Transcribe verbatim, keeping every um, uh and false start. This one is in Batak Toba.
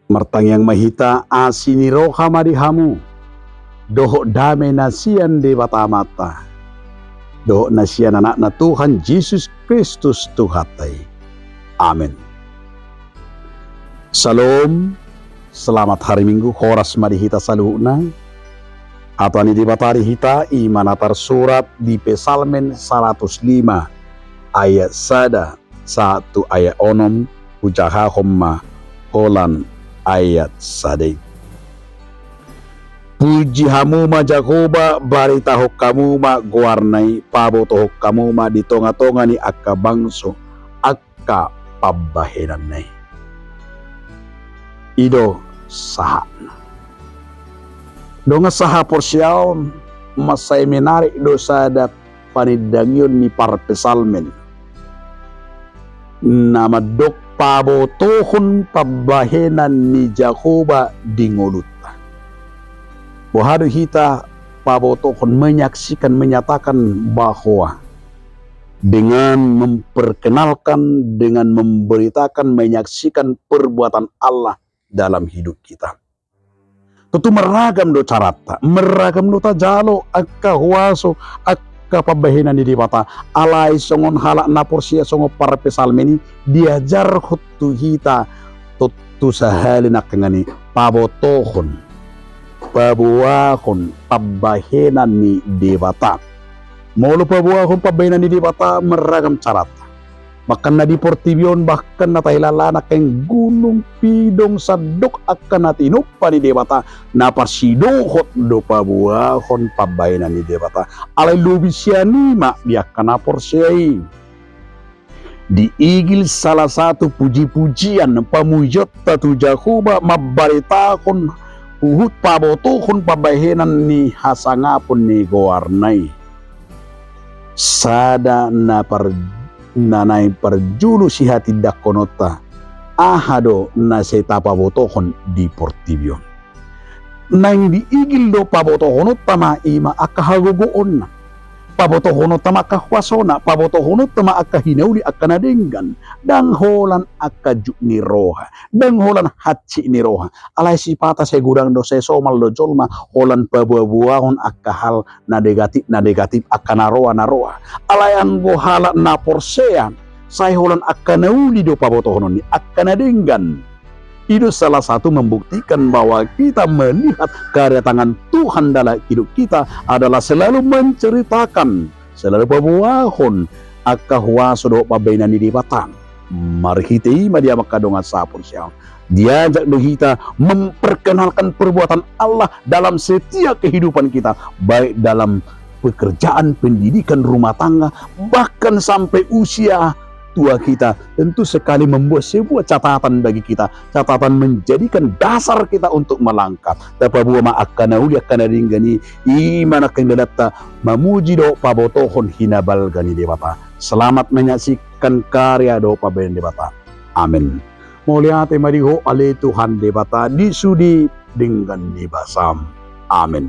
Martangiang ma hita. Asi ni roha ma di hamu, dohot dame na sian Debata Amanta, dohot na sian Anakna Tuhan Jesus Kristus Tuhanta i. Amen. Syalom. Selamat hari Minggu, horas ma di hita saluhutna. Hata ni Debata di hita i ma na tarsurat di Psalmen saratus lima ayat sada sahat tu ayat onom. Hujahahon ma holan ayat sada i. Puji hamu ma Jahowa, baritahon hamu ma goarna i, pabotohon hamu ma di tongatonga ni angka bangso angka pambahenanna i. I do sahatna. Dongan sahaporseaon, mansai menarik do sada panindangion ni parpsalmen na mandok pabotohon pambahenan ni Jahowa di ngolunta. Boha do hita pabotohon, menyaksikan, menyatakan bahwa dengan memperkenalkan, dengan memberitakan, menyaksikan perbuatan Allah dalam hidup kita. Tontu marragam do caranta, marragam do tajalo angka huaso, angka pambahenan ni Debata. Alai songon halak na porsea, songon parpsalmen i, diajarhon tu hita tontu sahali nangkiningan i, pabotohon, paboahon pambahenan ni Debata. Molo paboahon pambahenan ni Debata, marragam caranta. Bahkan na di portibi on, bahkan na tahilala nangkin gunung, pidong, sandok angka na tinompa ni Debata, na parsidohot do paboahon pambahenan ni Debata. Alai lobi sian i ma di angka na porsea i. Diigil salah satu puji-pujian pamujionta tu Jahowa, mambaritahon huhut pabotohon pambahenan ni hasangapon ni goarna i. Sada na par-, na naeng parjolo sihatindangkononta, aha do na sai tapabotohon di portibi on. Naeng diigil do pabotohononta ma i ma angka hagogoonna, pabotohononta ma angka huasona, pabotohononta ma angka hinauli, angka na denggan, ndang holan angka juk ni roha, ndang holan hansit ni roha. Alai sipata sai godang do, sai somal do jolma holan paboaboahon angka hal na negatif, na negatif, angka na roa, na roa. Alai anggo halak na porsea, sai holan angka na uli do pabotohonon ni, angka na denggan. I do salah satu membuktikan bahwa kita melihat kedatangan Tuhan dalam hidup kita adalah selalu menceritakan, selalu paboahon angka huaso dohot pambahenan ni Debata. Marhite i ma di hamu angka dongan sahaporseaon, diajak do hita memperkenalkan perbuatan Allah dalam setiap kehidupan kita, baik dalam pekerjaan, pendidikan, rumah tangga, bahkan sampai usia tua kita, tentu sekali membuat sebuah catatan bagi kita, catatan menjadikan dasar kita untuk melangkah. Tapaboa ma angka na uli, angka na denggan i, i ma nangkin dalanta mamuji dohot pabotohon hinabalga ni Debata. Selamat menyaksikan karya dohot pambahenan Debata. Amen. Mauliate ma di Ho ale Tuhan Debata, di sude denggan ni basam. Amen.